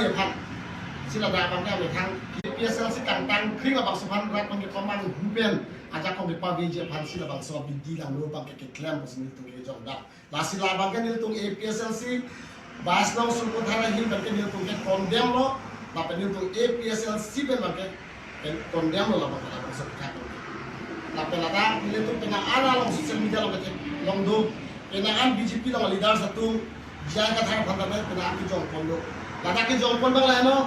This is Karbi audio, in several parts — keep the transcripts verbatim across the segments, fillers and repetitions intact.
aphan si ladak abangke amethang A P H L C kangtang kring labangso aphan rat abangke pamanghu pen ajakong kepaveji aphan si labangso abidi langno abangke keklem pusi nelitum kejongdam. Lasi labangke nelitum A P H L C Vice President Sumpu Thar ahin abangke nelitum ke condemn lo, lapen nelitum A P H L C pen abangke condemn lo labangke labangso kethak. Lapen ladak nelitum penang an along social media along kete long do, penang an B J P along leaders atum J I Kathar aphan tame penang an kejongpon do. Ladak kejongpon abang lahenlo,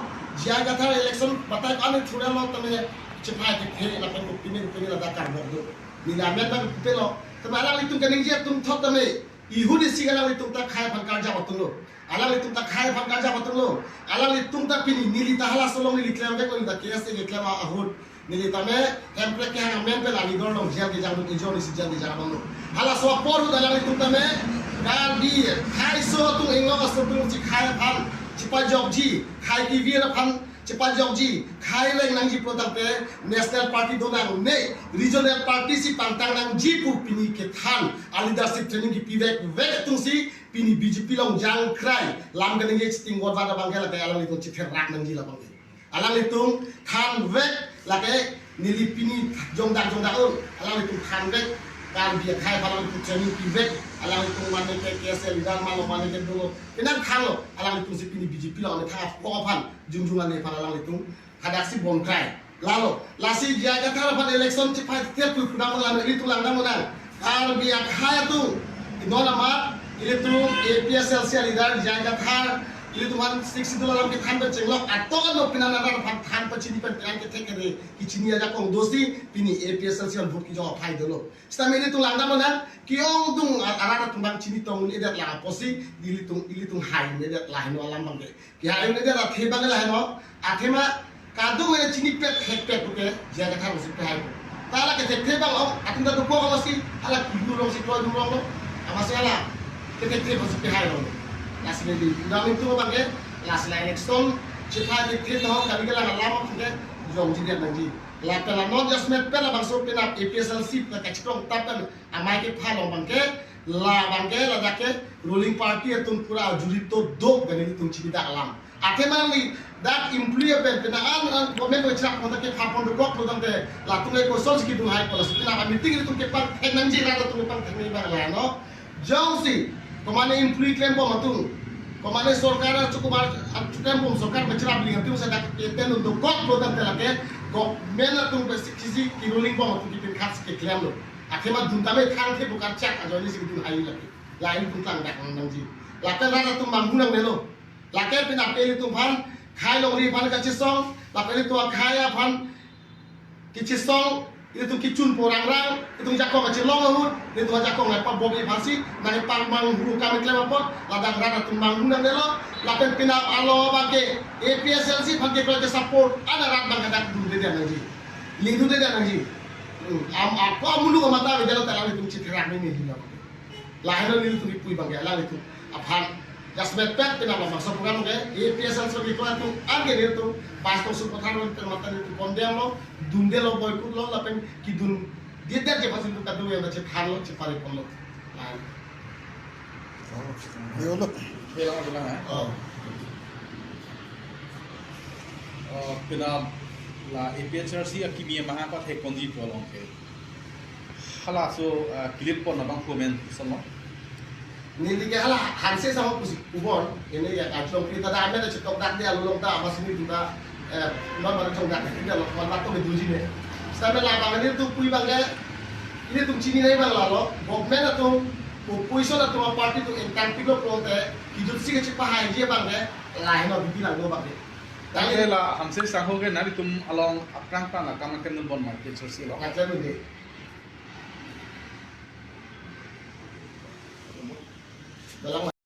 J I Kathar election batai ko-an thurelo tame chephai thekthe lapen kopine kopine ladak karbok do. Neli amen abang pute lo. Tame alanglitum kaningje atum thot tame ihut isi alanglitum ta khei aphan karjap atum lo. Alanglitum ta khei aphan karjap atum lo. Alanglitum ta pini neli ta halaso along neli klemvek lo, neli ta K S A keklem ahut. Neli tame Hemprek kehang amen pen Aligarh along jail kejang dun, ejon isi jail kejang abang lo. Halaso apor ahut alanglitum tame Karbi akhei aso atum inglong aso atum chekhei aphan chepajokji, khei kevir aphan chepajokji, khei leng nangji pulo tangte national party do nangne, regional party si pangtang nangji pu pini kethan a leadership training kepivek vek atum si pini B J P along jangkrai lam kaningje chiting vot vat abangke lake alanglitum chitherak nangji labangke. Alanglitum thanvek lake neli pini jongdak jongdak un, alanglitum thanvek Karbi akhei aphan alanglitum training pivek, alanglitum mane ke K S A leader ma lo mane ke dolo, penang thanlo, alanglitum si pini B J P along amethang apok aphan, jongjong ale aphan alanglitum hadak si bonkrai. Lalo, lasi J I Kathar aphan election chephai thekthe pu pudam lang, ilitum langdam unang. Karbi akhei atum, non amat, ilitum A P H L C leader J I Kathar, ilitum aphan Sixth Schedule alam kethan pen chenglok, ato ano penang rat aphan than pachini pen penang kethek kere, kechini ajakong dosi, pini A P H L C along vote kejok aphai dolo. Sitame ilitum langdam unang, ke-ongdung a-, arat atum abang chini tong un-edet lang apotsi, ilitum, ilitum hai un-edet lahenlo alam abangke. Kehai un-edet athe abang lahenlo, athema kadokave chinipet thekpet puke, J I Kathar si pehai. Ta la kethekthe abang ong, atum ta dokok apotsi, hala kihu along si kloi dun longlo, amatsi hala kethekthe apotsi pehai longlo. Lasi neli, nelitum abangke, lasi la election chephai thekthe to, kami kelang alam abangke, jongjidet nangji. Lapen la non adjustment pen labangso penap A P H L C pen kachetong tap pen amei kepha along abangke, labangke ladak ke ruling party atum pura juri to dok gani ilitum chinidak alam. Athema neli dak employee pen penang an, an government ko chak konta kepha pon dokok lo tangte latum le koson si kedun hai kola si penap meeting ilitum kepangthek nangji, rat atum kepangthek nangji abang lahenlo. Jongsi, komane employee klembom atum, komane sorkar achukumar, achuklembom sorkar machira bling atum sa dak keten un dokok lo tangte lake, government atum pen si kisi ki ruling bom atum kipin khat si keklemlo. Athema dun tame thangthe pu karchak ajoine si kedun hai lake. La ilitum tangdak nangji. Lapen rat atum manghu nangnelo. Lake penap ilitum aphan, khei longri aphan kachesong, lapen ilitum akhei aphan kachesong, ilitum kechun porang rang, ilitum jakong kachelong ahut, ilitum jakong nangpabom aphan si, nangpang manghu kami klem apot, ladak rat atum manghu nangnelo, lapen penap alo abangke, A P H L C aphan kekloi ke support, ana rat abang hadak dundedet nangji. Lingdudedet nangji. Hmm, am, ako amuluk amata ave jalo ta alanglitum chitherak nangji abang. Lahenlo nelitum kipu abangke alanglitum aphan. Just met pet penap labangso program ke, A P H L C keklem atum, anke nelitum, Vice President Sumpu Thar pen mata nelitum condemn lo, dundelo, boycott lo, lapen kedundedet je pasi nelitum kadokave chethanlo, chepare ponlo. Lahen. Yo lo. Bilang, bilang, ya. Oh. Oh, penap la A P H L C akimi amahang pathek ponji pu along ke. Halaso, ah, kilit pon abang komen sama. Neli ke hala hanse sama pusi ubon. Ini ya kachelong kita dah ada cetok dak dia lulong ta apa sini kita, eh, non mana cong dak kita lo mana tu beduji ne. Sampai labang nelitum pu abangke, nelitum chinine abang lalo. Government atum, opposition atum, party atum entang pilo pulote kijut si kechepahaiji abangke, lahenlo bilang do abangke. Tangte la Hanse Sangho ke nanglitum along aphrang aphrang akam akam nunbon ma ke church lo. Nangklemdunde. Dalam